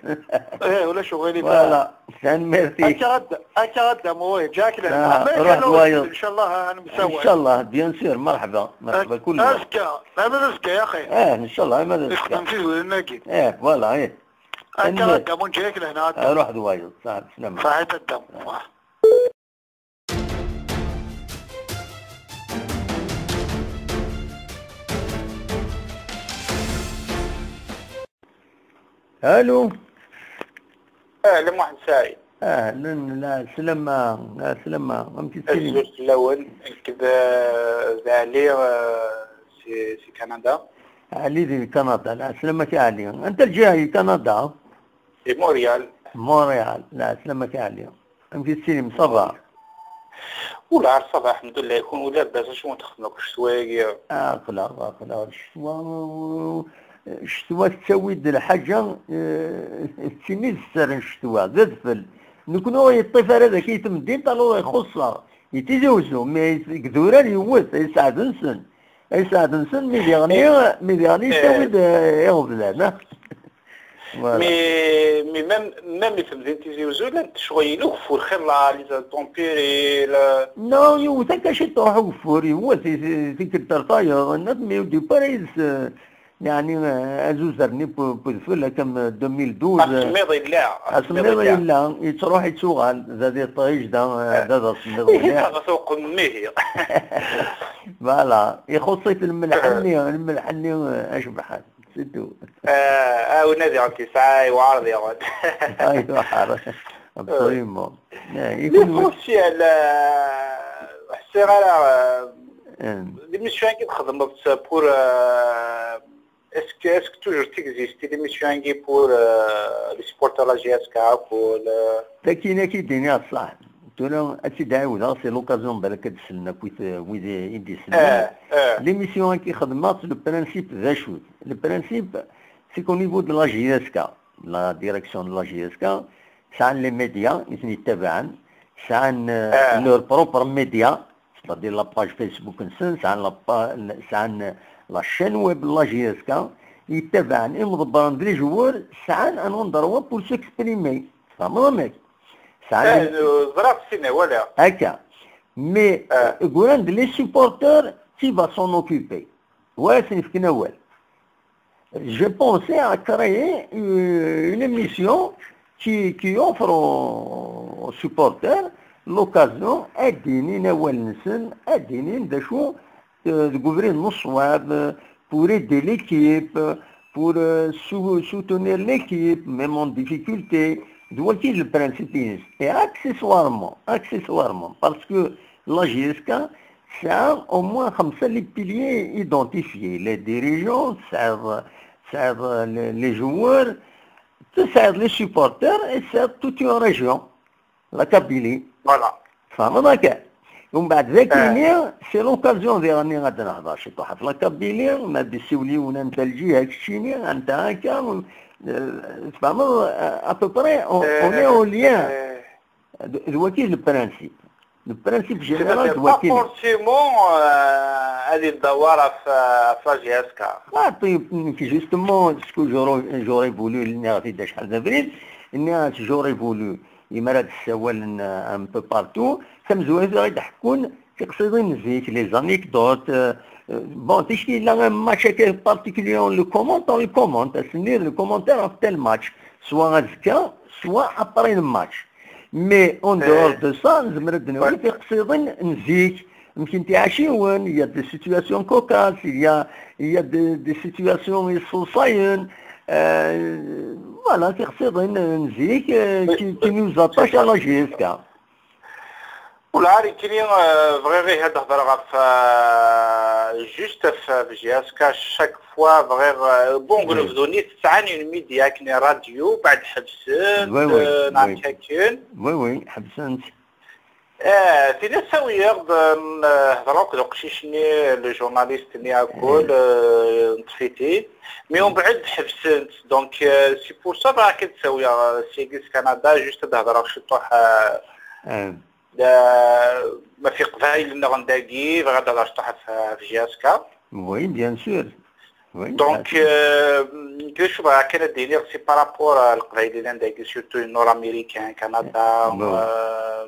Eh, ulac uɣilif. Voilà, tanemmirt-ik. Akka ad, akka ad damu, eh, ǧaɛk lehna. Ah, ruḥ d wayeḍ. Inchallah ad nemsawal. Inchallah, bien sûr, merḥba, merḥba kul. Azekka, ama d azekka ya axi. Eh, inchallah, ama d azekka. Ixdem tizwilin-agi. Eh, voilà, eh. Akka ad damu, ǧaɛk lehna. Ah, ruḥ d wayeḍ, ṣaḥ, slama. Ṣaḥit ad damu. Allô. Ahlan Muḥend Saɛid. Ahlan, la slama, la slama, amek i tettili? Azul fell-awen, nekk d, d Ɛli, eh, si, si Kanada. Ɛli di Kanada, la slama-k a Ɛli. Anta lǧiha di Kanada? Di Montréal. Montréal, la slama-k a Ɛli. Amek i tettili, ça va? Ula ça va, alḥemdulillah, kunwi labas, acu n txedmem akk ccetwa-agi? Aql-aɣ, aql-aɣ, ccetwa, ccetwa tettawi-d lḥaǧa, eh, d timi d sser n ccetwa, d adfel. Nekkni ur yeṭṭif ara dagi i temdint, alors ixuṣṣ-aɣ. I Tizi Uzzu, mais deg idurar yewwet, yesɛed-nsen. Yesɛed-nsen, mi diɣen, mi diɣen yettawi-d, eh, iɣeblan, ah. Voilà. Mais, mais même, même i temdint Tizi Uzzu, llant ccɣel-inu, ugeffur xilla, les intempéries, la... Non, yewwet akka ciṭuḥ ugeffur, yewwet i, i tikkelt ar tayeḍ, nniḍ, mais au départ, yeɛni, eh, azuzer-nni n udfel, akka, deux mille douze. Asemmiḍ yella, asemmiḍ yella, yettruḥ, yettuɣal, d ad iṭij, da, eh, d ad asemmiḍ. Ihi, mliḥ. Taɣet uqemmihi. Voilà, ixuṣṣ-it lmelḥ-nni, lmelḥ-nni, eh, acebḥan. C'est tout. Ah, ah, ur nadiɣ n tesɛa, iwɛer diɣen. Ah, iwɛer. Absolument. Eh, les sociales, eh, ḥsiɣ ara, eh, l'émission-agi txedmeḍ-tt pour, eh, est-ce que, est-ce que toujours t'existe l'émission-agi pour, eh, les supporters de la J S K, pour le... Takin ad k-id-iniɣ ṣṣeḥ. Tura ad tt-id-ɛiwdeɣ, c'est l'occasion balak ad d-slen akk wid, wid i d-isellen. Eh, eh. L'émission-agi xedmeɣ-tt, le principe d acu-t? Le principe, c'est qu'au niveau de la J S K, la direction de la J S K, sɛan les médias i ten-yettabaɛen, sɛan, euh, eh, leur propre média, c'est-à-dire la page Facebook-nsen, sɛan la pa-, sɛan la chaîne web de la J S K, yettabaɛen imḍebbren d les joueurs, sɛan un endroit pour s'exprimer. Tfehmeḍ amek? Sɛan... Eh, ẓriɣ, ssina, walaɣ. Akka. Mais, eh, euh, gouren-d les supporters, qui va s'en occuper? Wa ad sen-fken awal. J'ai pensé à créer, euh, une émission qui, qui offre aux, aux supporters l'occasion ad d-inin awal-nsen, ad d-inin d acu, euh, deg ubrid n ṣṣwab, euh, pour aider l'équipe, pour, euh, sou-, soutenir l'équipe, même en difficulté. D wagi le principe-ines. Et accessoirement, accessoirement, parce que la J S K tesɛa au moins xemsa les piliers identifiés, les dirigeants, tesɛiḍ, tesɛiḍ les, les joueurs, tesɛiḍ les supporters et tesɛiḍ toute une région, la Kabylie. Voilà. Tfehmeḍ akka? Umbeɛd dagi-nni, c'est l'occasion diɣen ad nehḍer ciṭuḥ ɣef la Kabylie, ma d-issiwel yiwen anta lǧiha keččini, anta akka, eh, tfehmeḍ, eh, à peu près, on, on est au lien. Eh, d, d wagi le principe. Le principe général, c'est-à-dire, pas forcément, euh, ad idawar ɣef, ɣef la J S K. Ah, طيب, justement, ce que j'aurais, j'aurais voulu nniɣ-t-id acḥal d abrid, nniɣ-as j'aurais voulu, imi ara d-ssawalen, euh, un peu partout, tamezwarut ara d-ḥekkun tiqsiḍin n zik, les anecdotes, euh, euh, bon, ticki yella un match particulier, on le commente, on le commente, ass-nni le commentaire ɣef tel match, soit azekka, soit après le match. Mais en dehors de ça, nezmer ad d-nawi tiqsiḍin n zik, amek n tiɛaciwin, il y a des situations cocasses, il y a, il y a des, des situations iṣeḍsayen, euh, voilà, tiqsiḍin n zik, euh, qui, qui nous attachent à la J S K. Ula ar ikri, euh, bɣiɣ ihi ad hedreɣ ɣef, euh, juste ɣef, ɣef J S K, chaque fois bɣiɣ, euh, bon, deg unebdu-nni tesɛan une média akken radio, baɛd ḥebsen, oui, oui, euh, neɣ oui, akken. Oui, oui, ḥebsen-tt. Eh, tili sawiyeɣ-d, euh, hedreɣ akked uqcic-nni, le journaliste-nni akul, euh, neṭṭef-it-id. Mais umbeɛd ḥebsen-tt. Donc, euh, c'est pour ça bɣiɣ ad k-id-sawiyeɣ, euh, syagi s Canada, juste ad hedreɣ ciṭuḥ, euh, Da, ma f iqbayel-nneɣ n dagi, bɣiɣ ad hedreɣ ciṭuḥ ɣef, ɣef J S K. Oui, bien sûr. Oui, donc, bien sûr. Euh, d acu bɣiɣ kan ad d-iniɣ, c'est par rapport à leqbayel yellan dagi, surtout nord-américain, Canada, oui, euh,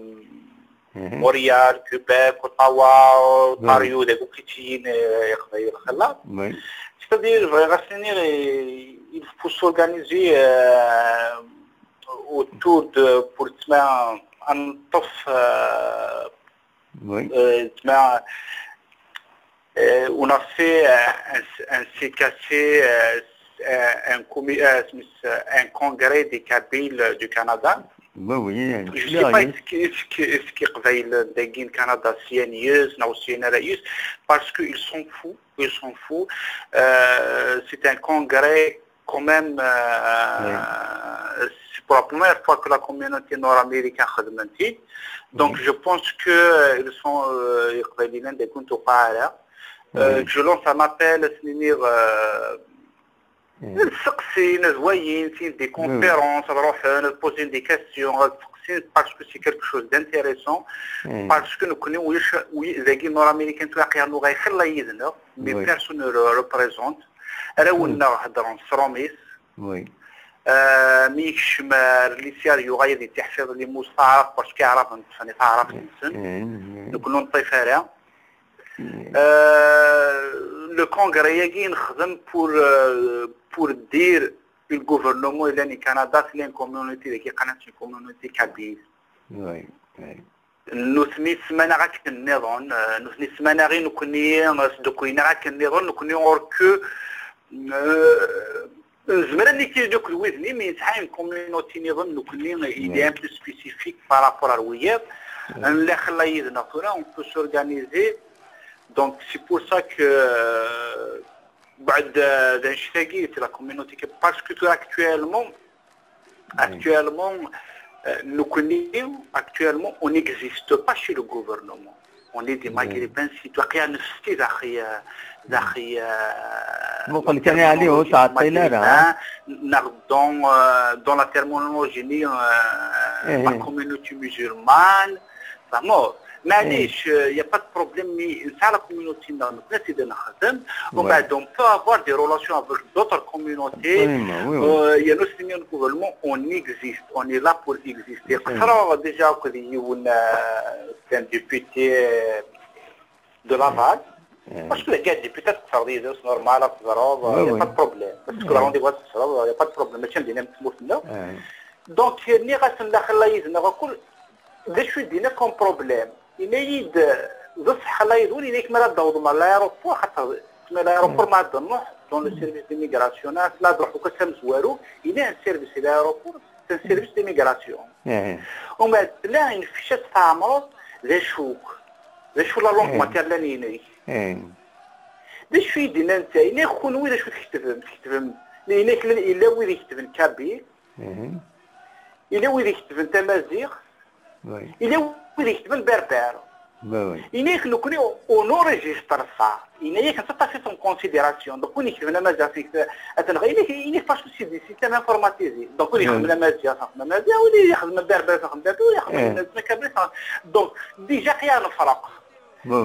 Montréal, Québec, Ottawa, oui, Ontario, dagi akk i ttiliɣ, euh, iqbayel xella. Oui. C'est-à-dire, bɣiɣ ad s-iniɣ, il faut s'organiser, euh, autour de, pour tma, ad neṭṭef, euh, oui, euh, tma, euh, on a fait, euh, un, un C K C, euh, un, un commi-, euh, un congrès des Kabyles du Canada. Oui, oui, je sais pas, est-ce que, est-ce que, est-ce que qbayel dagi n Canada, c'est un yes, non, c'est un yes, parce qu'ils sont fous, ils sont fous. Euh, c'est un congrès quand même, euh, oui, c'est pour la première fois que la communauté nord-américaine xedmen-t-id. Donc, oui, je pense que, euh, ils sont, euh, iqbayliyen dagi ur tewqiɛ ara. Euh, oui, je lance un appel, c'est-à-dire, euh, oui, ad seqsin, ad wayin, sin des, oui, conférences, ad ruḥen, ad poser des questions, ad seqsin, parce que c'est quelque chose d'intéressant, oui, parce que nekkni, wi, wi, dagi nord-américain, tura aql-aɣ nuɣal xilla yid-neɣ, mais, oui, personne ne le représente. Arraw-nneɣ heddren s romis. Oui. Euh, mi yekcem, euh, ar lycée, yuɣal ad yettiḥfiḍ les mots s taɛrabt, parce que aɛraben ṭṭfen i taɛrabt-nsen. Oui, oui. Nekkni ur neṭṭif ara. Oui. Euh, le congrès-agi nexdem pour, euh, pour dire le gouvernement yellan i Canada, c'est une communauté, dagi qqaren-as une communauté kabyle. Oui, oui. Nutni semman-aɣ akken nniḍen, euh, nutni semman-aɣ i nekkni, euh, sdukkuyen-aɣ akken nniḍen, nekkni ur que, euh, nezmer ad nikki deg wid-nni, mais nesɛa une communauté nniḍen, nekkni, il est un peu spécifique par rapport à wiyaḍ. Nella xilla yid-neɣ tura, on peut s'organiser. Donc, c'est pour ça que, euh, بعد، euh, d'un chagui, c'est la communauté que, parce que tura actuellement, actuellement, euh, nekkni, actuellement, on n'existe pas chez le gouvernement. On est des Maghrébins, c'est tout. Aql-aɣ nefsi daxi, euh, daxi, euh, muqel kan, Ali, ur ttɛeṭṭil ara, hein, neɣ dans, euh, dans la terminologie, euh, la communauté musulmane. Tfehmeḍ? Maɛlic, il n'y a pas de problème, mais nesɛa la communauté-nneɣ, nekkni ad tt-id-nexdem. Umbeɛd, on peut avoir des relations avec d'autres communautés. Absolument, oui, oui. Euh, il y a nos signes de gouvernement, on existe, on est là pour exister. Qeṣṣreɣ déjà akked yiwen, euh, c'est un député, euh, de Laval. Parce que les gars, député, c'est normal, c'est normal, il n'y a pas de problème. Parce que la rendez-vous, c'est normal, il n'y a pas de problème. Mais tiens, il y a un petit mot, non ? Donc, nniɣ-asen daxel la yid-neɣ akk, d acu i d-yenna comme problème. Yenna-yi-d, d ṣṣeḥ la yid-wen, yenna-yak mi ara d-tawḍem ɣer l'aéroport, xaṭer l'aéroport ma ad nruḥ, dans le service d'immigration, la d-ruḥ akk tamezwarut, il y a un service à l'aéroport, c'est un service d'immigration. Umbeɛd, tella une fiche ad tɛemreḍ, d acu-k, d acu la langue maternelle-inek. D acu i d-yenna netta? Yenna-yak kunwi d acu tketbem, tketbem, yenna-yak yella wid iketben kabyle, yella wid iketben tamaziɣt, yella wid iketben berber. Ini-ak nekkni ur nurejistre ça. Ini-ak netta tafit en considération. Donc win ixedmen amaziɣ, atan ɣ-, ini-ak, ini-ak parce que c'est des systèmes informatisés. Donc win ixedmen amaziɣ, xedmen amaziɣ, win ixedmen berber, xedmen berber, win ixedmen kabri, donc déjà aql-aɣ nefreq.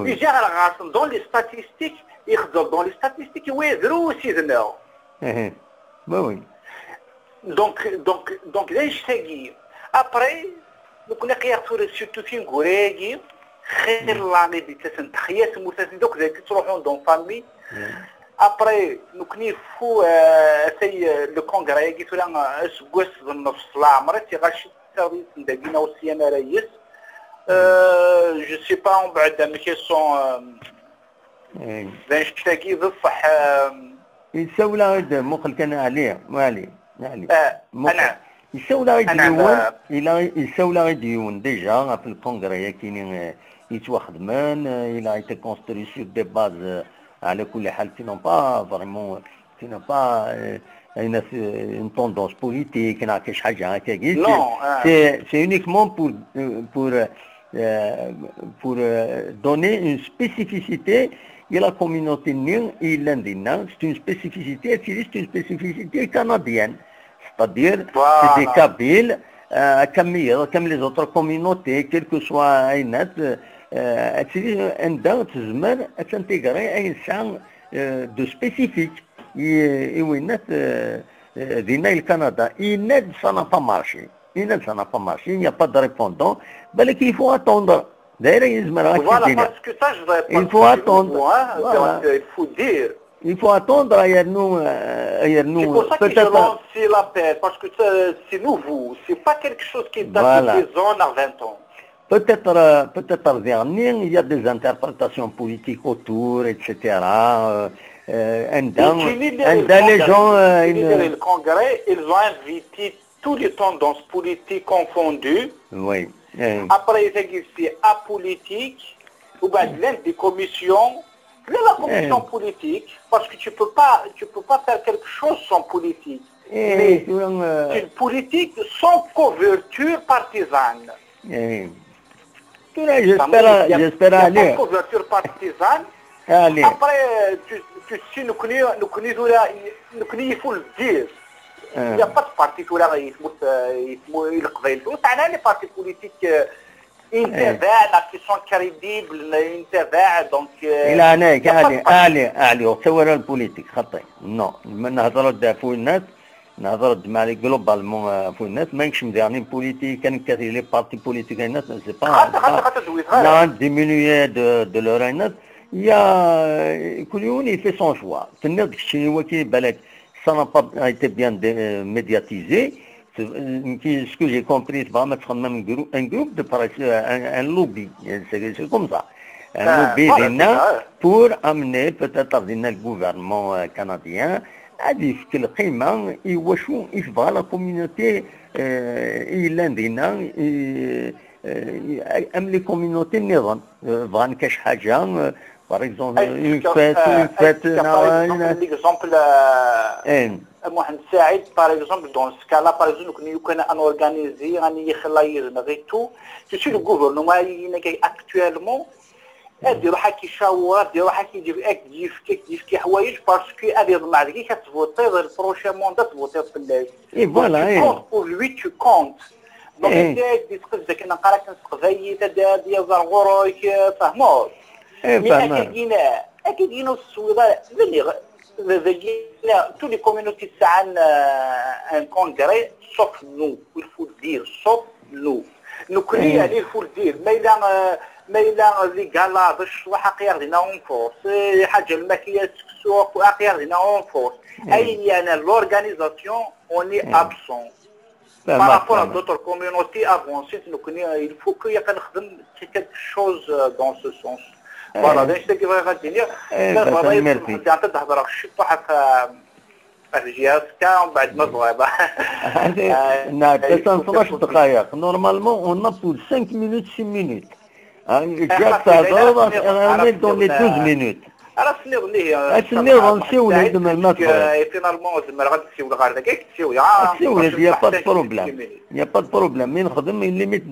Déjà ɣer ɣer-sen dans les statistiques, ixeddem dans les statistiques, wa drus yid-neɣ. Donc, donc, donc, d annect-agi. Après, nekkni aql-aɣ tura surtout tineggura-agi, xir l'année d-ittasen, texya tmurt-asen, donc, d akken ttruḥun dans famille. Après, nekkni fu, euh, atay, euh, le congrès-agi tura, euh, aseggas d nnefs leɛmer-is, iɣac service n dagi neɣ usyan ara yes. Euh, je sais pas, umbeɛd amek i sont, euh, d annect-agi d ṣṣeḥ, euh, Yessawel-aɣ-d, muqel kan, Ɛli, Ɛli, Ɛli. Muqel. Anɛam. Yessawel-aɣ-d yiwen, ila, yessawel-aɣ-d yiwen déjà ɣef le congrès-agi-ni, eh, yettwaxedmen, eh, il a été construit sur des bases, eh, ɛla kulli ḥal, qui n'ont pas vraiment, qui n'ont pas, eh, une, une tendance politique, neɣ kra ḥaǧa akkagi. C'est, c'est uniquement pour, euh, pour, euh, pour, euh, donner une spécificité i la communauté-nni i yellan dinna, c'est une spécificité, c'est une spécificité canadienne. C'est-à-dire, c'est des Kabyles, euh, comme, comme les autres communautés, quelles que soient, euh, anda tzmer ad tintégrer ayen tesɛa, euh, de spécifique i, i winna, euh, euh, dinna i Canada. Yenna-d ça n'a pas marché. Yenna-d ça n'a pas marché, il n'y a pas de répondant. Balak, il faut attendre. D'ailleurs, yezmer ad k-id-yini. Voilà, parce que ça, je vais pas. Il faut attendre. Voilà. Donc, euh, il faut dire. Il faut attendre, yernu, euh, yernu. C'est pour ça que je lance l'appel, parce que ça, c'est nouveau. C'est pas quelque chose qui date de dix ans, vingt ans. Peut-être, euh, peut-être dernier, il y a des interprétations politiques autour, et cetera. Euh, euh, and then, and then les gens, euh, ils, le Congrès, ils ont invité tous les tendances politiques confondues. Oui. Après, c'est apolitique, ou bien l'une des commissions, la commission politique, parce que tu peux pas, tu peux pas faire quelque chose sans politique. Mais c'est une politique sans couverture partisane. J'espère, j'espère aller. Couverture partisane. Après, tu, tu sais, nekkni, nekkni tura, nekkni, il faut le dire. Il n'y a pas de parti tura, il faut, euh, il faut, il faut, les partis politiques, euh, ils sont crédibles, ils sont, donc, euh, il y a pas de parti. Allez, allez, on se voit en politique, خطي. Non, من هضرة دافو الناس. نهضر مع les globalement، آه، في الناس، ما نكشم ديالني politique، كان كثير les partis politiques، الناس، c'est pas، خاطر، خاطر، خاطر دويت غير. Non, diminuer de, de leur الناس. Il y a، آه، كل يوم il fait son choix. تنيض كشي وكي بالك، ça n'a pas été bien dé-، آه، médiatisé. آه، كي، ce que j'ai compris، c'est vraiment un grou-، un groupe de presse، آه، un, un lobby. C'est, c'est comme ça. Un lobby، voilà, دينا، c'est ça. Pour amener peut-être دينا le gouvernement، آه، canadien، ad yefk lqima i wacu i tebɣa la communauté, euh, i yellan dinna, i, euh, am les communautés nniḍen. Euh, bɣan kac ḥaǧa, euh, par exemple, une fête, euh, une fête, par exemple, l'exemple, euh, Mohamed Saïd, par exemple, dans ce cas-là, par exemple, nekkni lukan ad n-organiser, ad n-yexla yid-neɣ et tout. Tu sais, le gouvernement, il est actuellement, ad iruḥ ad k-icawer, ad iruḥ ad k-id-, ad k-d-yefk, ad k-d-yefk ḥwayeǧ, parce que ad iḍmeɛ deg-k ad tvotiḍ, le prochain mandat ad tvotiḍ fell-as. Et voilà. Donc, tu comptes pour lui, tu comptes. Donc, ad d-isqed akken aql-ak s teqbaylit, ad, ad yaẓ ar ɣur-k, eh, fehmeḍ? Mais akkagi, akkagi ur teswiḍ ara. Dagi, dagi, tous les communautés sɛan, euh, un congrès, sauf nous, il faut le dire, sauf nous. Nekkni, yeɛni, il faut le dire, ma yella, euh, ma yella les galas d ccḍeḥ, aql-aɣ dinna en force, eh, ḥaǧa lmakya, seksu, aql-aɣ dinna en force. Ayen yeɛnan l'organisation, on est absent. Par rapport à d'autres communautés avancées, nekkni, il faut que, yeɛni, ad nexdem quelque chose, euh, dans ce sens. Voilà, d acu i bɣiɣ ad d-iniɣ. Tanemmirt. Ad d-hedreɣ ciṭuḥ ɣef, ɣef J S K, mbeɛd ma tebɣiḍ. Nɛedda s tnac dqayeq. Normalement, on a pour cinq minutes, six minutes. Hein, ǧǧiɣ-k tehdeḍ, on est dans les douze minutes. Ara s-nniḍen ihi. Ad s-nniḍen, siwel-d melmi ma tebɣiḍ. Finalement zemreɣ ad d-siwleɣ ɣer dagi, ad k-d-siwleɣ. Ah, siwel-d, y a pas de problème. Y a pas de problème. Mi nexdem, limite,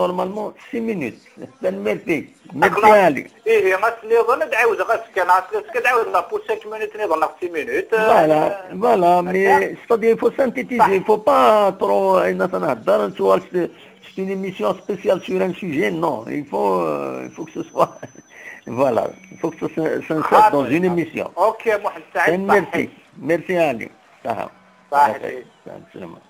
normalement six minutes. Tanemmirt-ik. Merci Ali. Ihi, ass-nniḍen ad ɛiwdeɣ azekka, neɣ ass-nniḍen ad ɛiwdeɣ pour cinq minutes nniḍen neɣ six minutes. Voilà, voilà, mais c'est-à-dire, il faut synthétiser, il faut pas trop, ayen ara nehder, c'est une émission spéciale sur un sujet, non, il faut, euh, il faut que ce soit, voilà, il faut que ce s'insère dans une émission. Ok, Mohamed Saïd. Merci, merci Ali. Saha. Saha. Saha.